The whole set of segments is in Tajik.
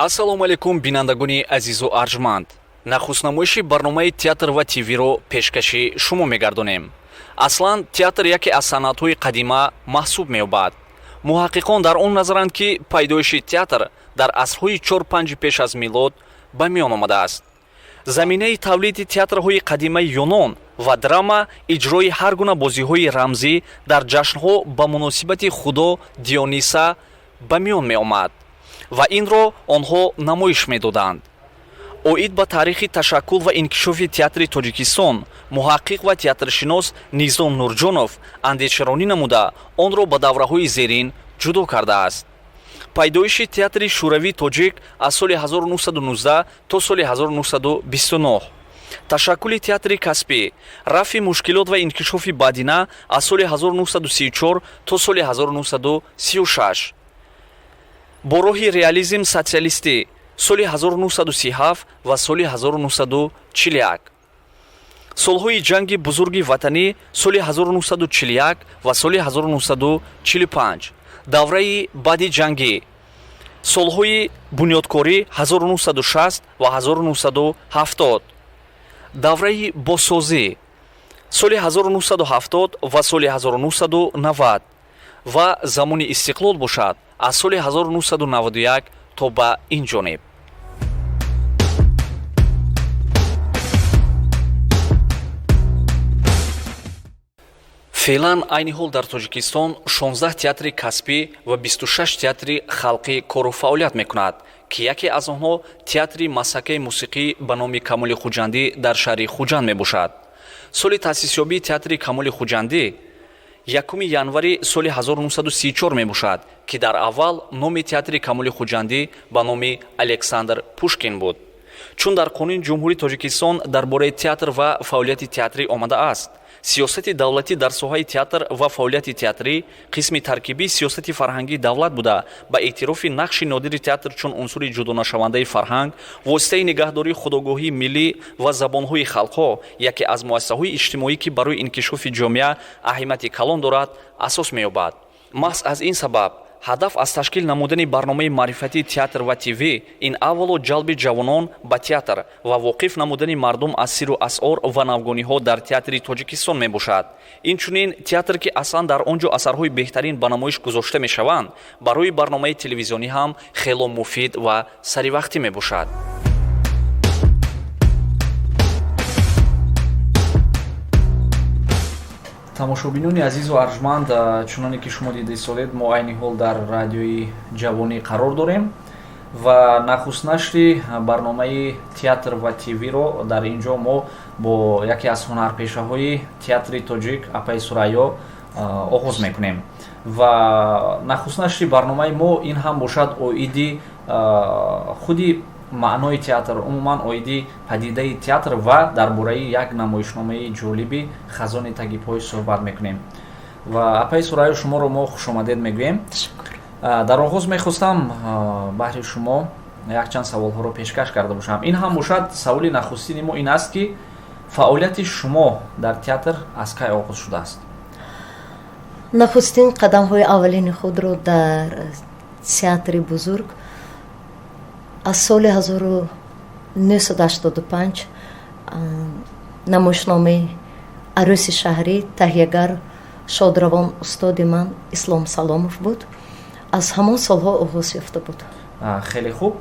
Ассалому алайкум, бинандагони азизу арҷманд. Нахустнамоиши барномаи «Театр ва ТВ»-ро пешкаши шумо мегардонем. Аслан театр яке аз санъатҳои қадима маҳсуб меёбад. Муҳаққиқон дар он назаранд, ки пайдоиши театр дар асрҳои 4-5 пеш аз милод ба миён омадааст. Заминаи тавлиди театрҳои қадимаи юнон ва драма иҷрои ҳар гуна бозиҳои рамзӣ дар ҷашнҳо ба муносибати худо Диониса ба миён меомад ва инро онҳо намоиш медоданд. Оид ба таърихи ташаккул ва инкишофи театри Тоҷикистон муҳаққиқ ва театршинос Низом Нурҷонов андешаронӣ намуда, онро ба давраҳои зерин ҷудо кардааст. Пайдоиши театри шӯравии тоҷик аз соли 1919 то соли 1929, ташаккули театри касбӣ, рафъи мушкилот ва инкишофи баъдина аз соли 1934 то соли 1936, бо роҳи реализм социалистӣ соли 1937 ва соли 1941, солҳои ҷанги бузурги ватанӣ соли 1941 ва соли 1945, давраи баъди ҷангӣ, солҳои бунёдкорӣ 1960 ва 1970, давраи бозсозӣ соли 1970 ва соли 1990 ва замони истиқлол бошад аз соли 1991 то ба ин ҷониб. Феълан айни ҳол дар Тоҷикистон 16 театри касбӣ ва 26 театри халқӣ кору фаъолият мекунад, ки яке аз онҳо театри масакаи мусиқӣ ба номи Камоли Хуҷандӣ дар шаҳри Хуҷанд мебошад. Соли таъсисёбии театри Камоли Хуҷандӣ 1 январи соли 1934 мебошад, ки дар аввал номи театри Камоли Хуҷандӣ ба номи Александр Пушкин буд. Чун дар Қонуни Ҷумҳурии Тоҷикистон дар бораи театр ва фаъолияти театрӣ омадааст, сиёсати давлатӣ дар соҳаи театр ва фаъолияти театрӣ қисми таркибии сиёсати фарҳангии давлат буда, ба эътирофи нақши нодири театр чун унсури ҷудонашавандаи фарҳанг, воситаи нигаҳдории худогоҳии миллӣ ва забонҳои халқҳо, яке аз муассисаҳои иҷтимоӣ, ки барои инкишофи ҷомеа аҳамияти калон дорад, асос меёбад. Маҳз аз ин сабаб ҳадаф аз ташкил намудани барномаи маърифатии «Театр ва ТВ» ин аввало ҷалби ҷавонон ба театр ва воқиф намудани мардум аз сиру асъор ва навгониҳо дар театри Тоҷикистон мебошад. Инчунин театр, ки аслан дар он ҷо асарҳои беҳтарин ба намоиш гузошта мешаванд, барои барномаи телевизионӣ ҳам хело муфид ва саривақтӣ мебошад. Тамошобинони азизу арҷманд, чуноне ки шумо дида истодед, мо айни ҳол дар радиои ҷавонӣ қарор дорем ва нахустнашри барномаи «Театр ва ТВ»-ро дар ин ҷо мо бо яке аз ҳунарпешаҳои театри тоҷик апаи Сурайё оғоз мекунем. Ва нахустнашри барномаи мо ин ҳам бошад оиди худи маънои театр, умуман оиди падидаи театр ва дар бораи як намоишномаи ҷолиби «Хазони таги пой» суҳбат мекунем. Ва апаи Сурайё, шуморо мо хушомадед мегӯем. Дар оғоз мехостам баҳри шумо якчанд саволҳоро пешкаш карда бошам. Ин ҳам бошад, саволи нахустини мо ин аст, ки фаъолияти шумо дар театр аз кай оғоз шудааст? Нахустин қадамҳои аввалини худро дар театри бузург аз соли 1985, намоишномаи «Арӯси шаҳрӣ», таҳиягар шодравон устоди ман Ислом Саломов буд, аз ҳамон солҳо оғоз ёфта буд. Хеле хуб.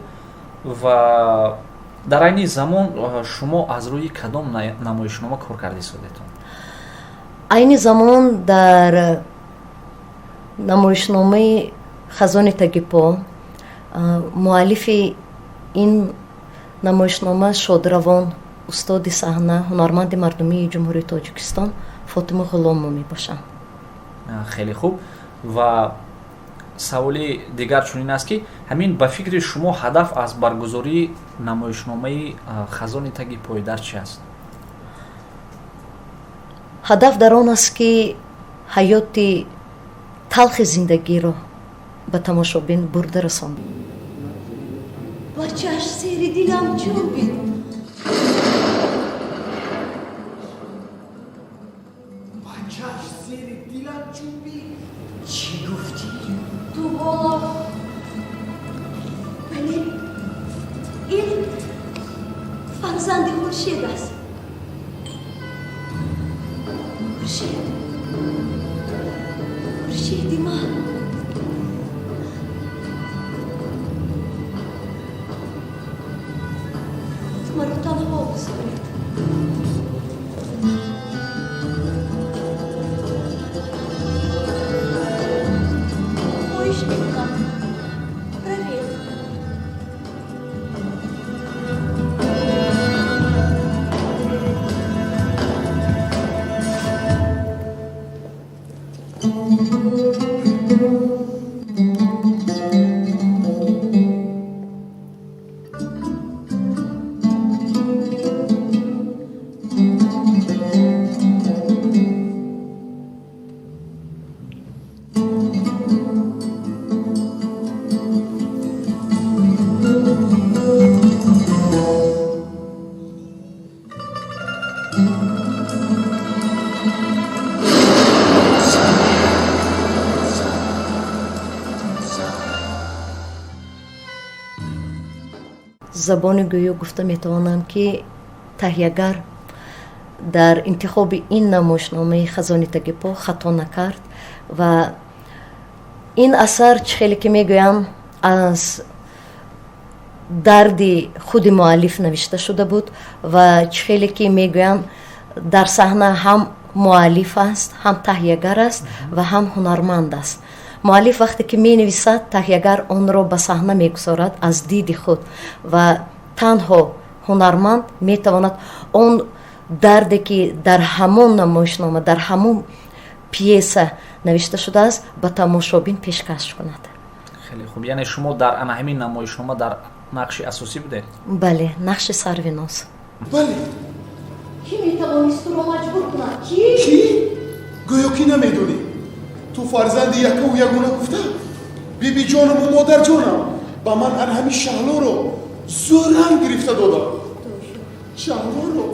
Ва дар айни замон шумо аз рӯи кадом намоишнома кор карда истодетон? Айни замон дар намоишномаи «Хазони тагипо». Муаллифи ин намоишнома шодравон устоди саҳна, ҳунарманди мардумии Ҷумҳурии Тоҷикистон Фотима Ғуломова мебошанд. Хеле хуб. Ва саволи дигар чунин аст, ки ҳамин ба фикри шумо ҳадаф аз баргузории намоишномаи «Хазони таги пой» дар чи аст? Ҳадаф дар он аст, ки ҳаёти талхи зиндагиро ба тамошобин бурда расон. Бачаш зери дилам ҷӯбид. Бачаш зери дилам ҷӯбид. Чӣ гуфтӣ? Ту ҳоло, вале Фарзанди Хуршед аст. Хуршед, Хуршеди ман. Маро танҳо гузоред. Хоҳиш мекунам, равед. Забони гӯё гуфта метавонам, ки таҳиягар дар интихоби ин намоишномаи «Хазони тагипо» хато накард ва ин асар, чӣ хеле ки мегӯям, аз дарди худи муаллиф навишта шуда буд ва чӣ хеле ки мегӯям, дар саҳна ҳам муаллиф аст, ҳам таҳиягар аст ва ҳам ҳунарманд аст. Муаллиф вақте ки менависад, таҳиягар онро ба саҳна мегузорад аз диди худ ва танҳо ҳунарманд метавонад он дарде, ки дар ҳамон намоишнома, дар ҳамон пьеса навишта шудааст, ба тамошобин пешкаш кунад. Хеле хуб. Яъне шумо дар ана ҳамин намоишнома дар нақши асосӣ будед? Бале, нақши Сарвиноз. Бале. Кӣ метавонист туро маҷбур кунад? Кӣ? Кӣ? Гӯё ки намедонӣ. Ту фарзанди якаву ягона гуфта, бибиҷонаму модарҷонам ба ман ан ҳамин Шаҳлоро зӯран гирифта додам. Шаҳлоро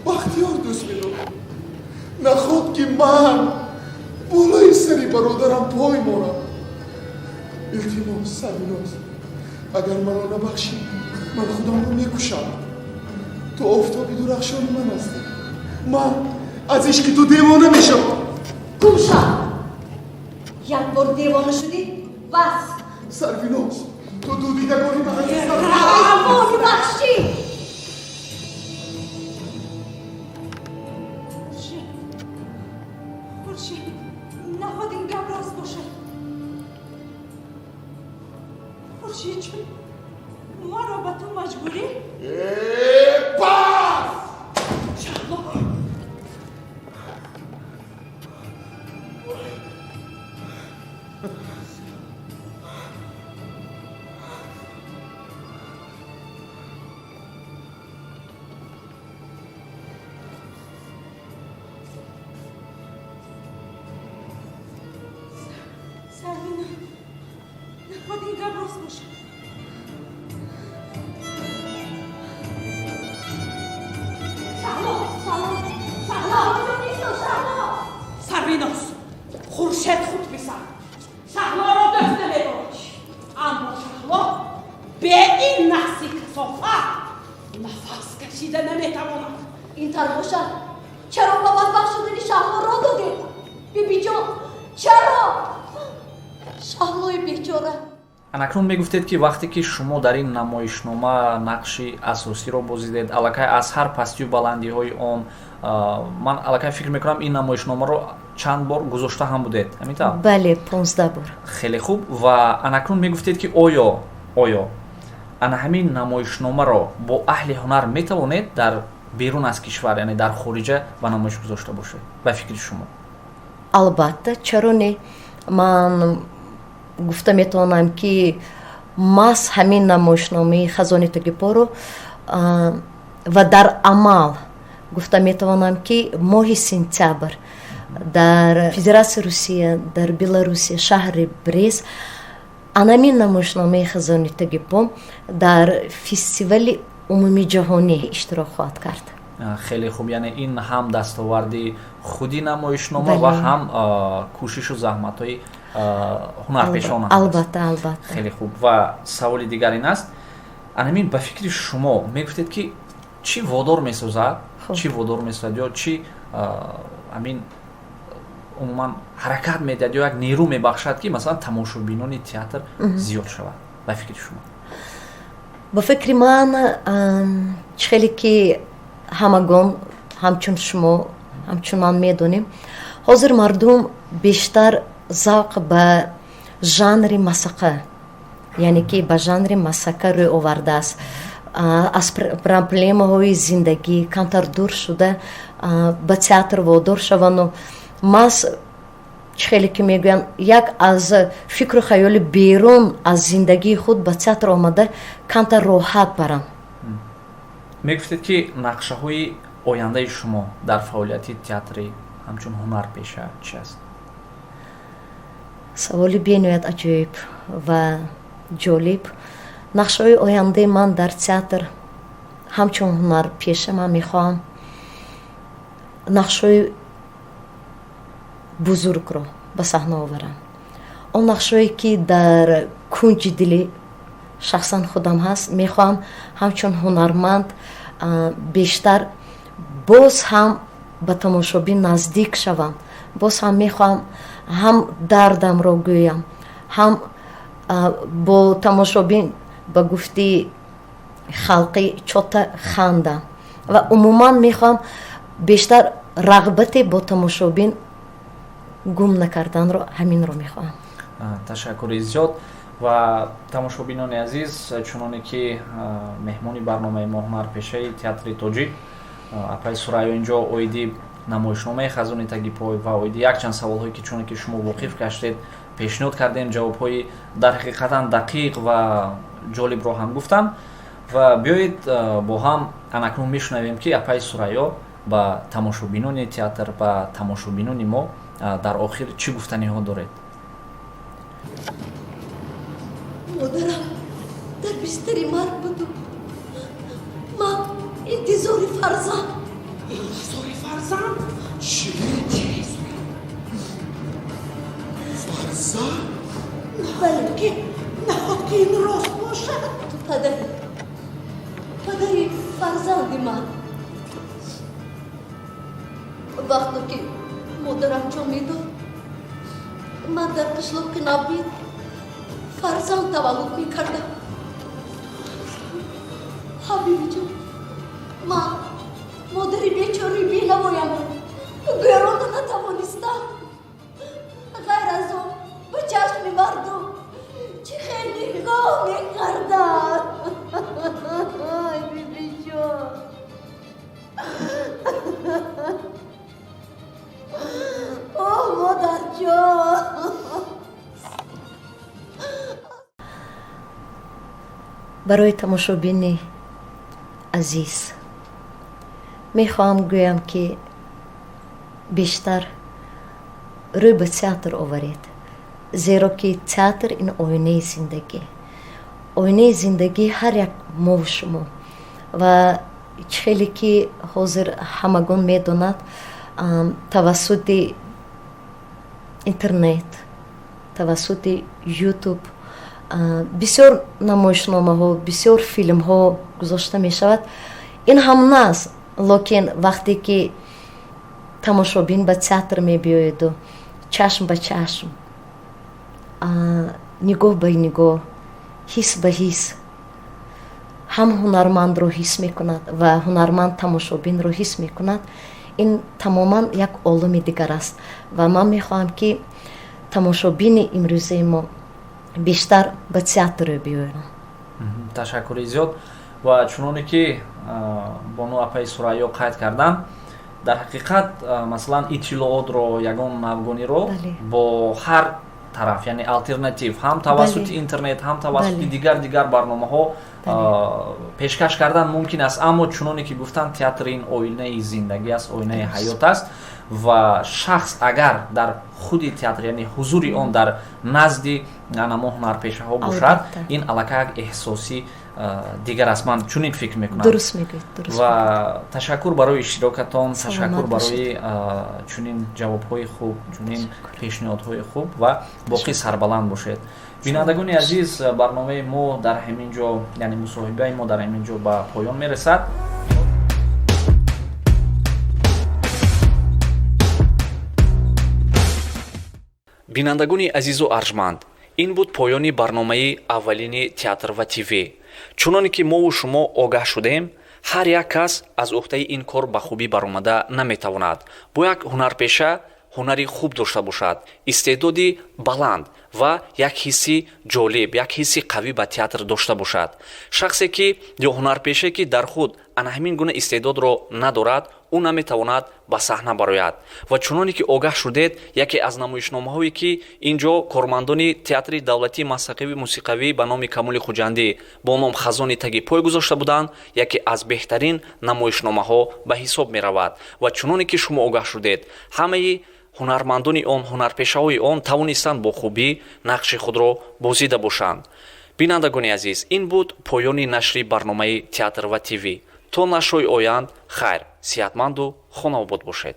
Бахтиёр дӯст медорад. Наход ки ман болои сари бародарам пой монам. Илтимос, Сарвиноз, агар маро набахшӣ, ман худамро мекушам. Ту офтоби дурахшони ман ҳастӣ. Ман аз ишқи ту девона мешавам. Гум шав! Як бор девона шудӣ, бас. Сарвиноз, ту дудидагони ман ҳастӣ. Равони ваҳшӣ! Хуршед, Хуршед, наход ин гап рост бошад. Хуршед ҷон, маро ба ту маҷбурӣ? Э, бас! Шаҳло! Сарвина, наход ин гап рост бошад. Шаҳло, Шаҳло, Шаҳло, Шаҳло! Сарвиноз, Хуршед худ писар Шаҳлоро дӯст намедошт, аммо Шаҳло бе ин нафси касофат нафас кашида наметавонад. Ин тар бошад, чаро ба бадбахт шудани Шаҳло роҳ додед, бибиҷон? Чаро? Шаҳлои бечора. Анакнун мегуфтед, ки вақте ки шумо дар ин намоишнома нақши асосиро бозидед, аллакай аз ҳар пастию баландиҳои он, ман аллакай фикр мекунам, ин намоишномаро чанд бор гузошта ҳам будед, ҳамин тавр? Бале, 15 бор. Хеле хуб. Ва анакнун мегуфтед, ки оё ана ҳамин намоишномаро бо аҳли ҳунар метавонед дар берун аз кишвар, яъне дар хориҷа ба намоиш гузошта бошед, ба фикри шумо? Албатта, чаро не? Ман гуфта метавонам, ки маҳз ҳамин намоишномаи «Хазони тагипоро» ва дар амал гуфта метавонам, ки моҳи сентябр дар Федератсияи Русия, дар Беларусия, шаҳри Брест, анамин намоишномаи «Хазони тагипо» дар фестивали умумиҷаҳонӣ иштирок хоҳад кард. Хеле хуб. Яъне ин ҳам дастоварди худи намоишнома ва ҳам кӯшишу заҳматҳои ҳунарпешон. Албатта, албатта. Хеле хуб. Ва саволи дигар ин аст: анамин ба фикри шумо, мегуфтед, ки Чӣ водор месозад, чӣ водор месозад ё чӣ ҳамин умуман ҳаракат медиҳад ё як нерӯ мебахшад, ки масалан тамошобинони театр зиёд шавад, ба фикри шумо? Ба фикри ман, чӣ хеле ки ҳамагон, ҳамчун шумо, ҳамчун ман медонем, ҳозир мардум бештар завқ ба жанри масақа, яъне ки ба жанри масака рӯй овардааст. Аз проблемаҳои зиндагӣ камтар дур шуда, ба театр водор шаванду маҳз, чӣ хеле ки мегӯянд, як аз фикру хаёли берун аз зиндагии худ ба театр омада, камтар роҳат баранд. Мегуфтед, ки нақшаҳои ояндаи шумо дар фаъолияти театрӣ ҳамчун ҳунарпеша чи аст? Саволи бениҳоят аҷоиб ва ҷолиб. Нақшаҳои ояндаи ман дар театр ҳамчун ҳунарпеша: ман мехоҳам нақшҳои бузургро ба саҳна оварам, он нақшҳое ки дар кунҷи дили шахсан худам ҳаст. Мехоҳам ҳамчун ҳунарманд бештар боз ҳам ба тамошобин наздик шавам, боз ҳам мехоҳам ҳам дардамро гӯям, ҳам бо тамошобин, ба гуфти халқӣ, чота хандам ва умуман мехоҳам бештар рағбате бо тамошобин гум накарданро, ҳаминро мехоҳам. Ташаккури зиёд. Ва тамошобинони азиз, чуноне ки меҳмони барномаи мо, ҳунарпешаи театри тоҷик апаи Сурайё инҷо оиди намоишномаи «Хазони таги пой» ва оиди якчанд саволҳое, ки чуноне ки шумо воқиф гаштед, пешниҳод кардем, ҷавобҳои дар ҳақиқатан дақиқ ва ҷолибро ҳам гуфтам. Ва биёед, бо ҳам анакнун мешунавем, ки апаи Сурайё ба тамошобинони театр, ба тамошобинони мо дар охир чӣ гуфтаниҳо доред. Модарам дар бистари марг буду ман интизори фарзанд. Интизори фарзанд? Чӣ? Фарзанд? Бале. Ки наход ки ин рост бошад? Ту падари фарзанди ман. Вақто ки модарам ҷон медод, ман дар қишлоқи Навбид фарзанд таваллуд мекардам. Ҳабибиҷон, ман модари бечораи бенавоямро гӯронда натавонистам. Ғайр аз он, ба чашми мардум чӣ хел нигоҳ мекарданд. Ай, бибиҷон, о модарҷон! Барои тамошобини азиз мехоҳам гӯям, ки бештар рӯй ба театр оваред, зеро ки театр ин оинаи зиндагӣ, оинаи зиндагии ҳар як мову шумо. Ва чӣ хеле ки ҳозир ҳамагон медонад, тавассути интернет, тавассути Ютуб бисёр намоишномаҳо, бисёр филмҳо гузошта мешавад. Ин ҳам наст, лекин вақте ки тамошобин ба театр мебиёяду чашм ба чашм, нигоҳ ба нигоҳ, ҳис ба ҳис ҳам ҳунармандро ҳис мекунад ва ҳунарманд тамошобинро ҳис мекунад, ин тамоман як олами дигар аст. Ва ман мехоҳам, ки тамошобини имрӯзаи мо бештар ба театр рӯ биёянд. Ташаккури зиёд. Ва чуноне ки бону апаи Сурайё қайд карданд, дар ҳақиқат, масалан, иттилоотро, ягон навгониро бо ҳар тараф, яъне алтернатив, ҳам тавассути интернет, ҳам тавассути дигар барномаҳо пешкаш кардан мумкин аст, аммо чуноне ки гуфтанд, театр ин оинаи зиндагӣ аст, оинаи ҳаёт аст. Ва шахс агар дар худи театр, яъне ҳузури он дар назди анамо ҳунарпешаҳо бошад, ин аллакай як эҳсоси дигар аст, ман чунин фикр мекунам. Дуруст мегӯед, дуруст. Ва ташаккур барои иштирокатон, ташаккур барои чунин ҷавобҳои хуб, чунин пешниҳодҳои хуб ва боқӣ сарбаланд бошед. Бинандагони азиз, барномаи мо дар ҳамин ҷо, яъне мусоҳибаи мо дар ҳамин ҷо ба поён мерасад. Бинандагони азизу арҷманд, ин буд поёни барномаи аввалини «Театр ва ТВ». Чуноне ки мову шумо огаҳ шудем, ҳар як кас аз уҳдаи ин кор ба хубӣ баромада наметавонад. Бо як ҳунарпеша ҳунари хуб дошта бошад, истеъдоди баланд ва як ҳисси ҷолиб, як ҳисси қавӣ ба театр дошта бошад. Шахсе ки ё ҳунарпеше ки дар худ ана ҳамин гуна истеъдодро надорад, ӯ наметавонад ба саҳна барояд. Ва чуноне ки огаҳ шудед, яке аз намоишномаҳое ки ин ҷо кормандони Театри давлатии мазҳакавии мусиқавӣ ба номи Камоли Хуҷандӣ бо ном «Хазони таги пой» гузошта буданд, яке аз беҳтарин намоишномаҳо ба ҳисоб меравад. Ва чуноне ки шумо огаҳ шудед, ҳамаи ҳунармандони он, ҳунарпешаҳои он тавонистанд бо хубӣ нақши худро бозида бошанд. Бинандагони азиз, ин буд поёни нашри барномаи «Театр ва ТВ». То нашрҳои оянд хайр, сиҳатманду хонаобод бошед.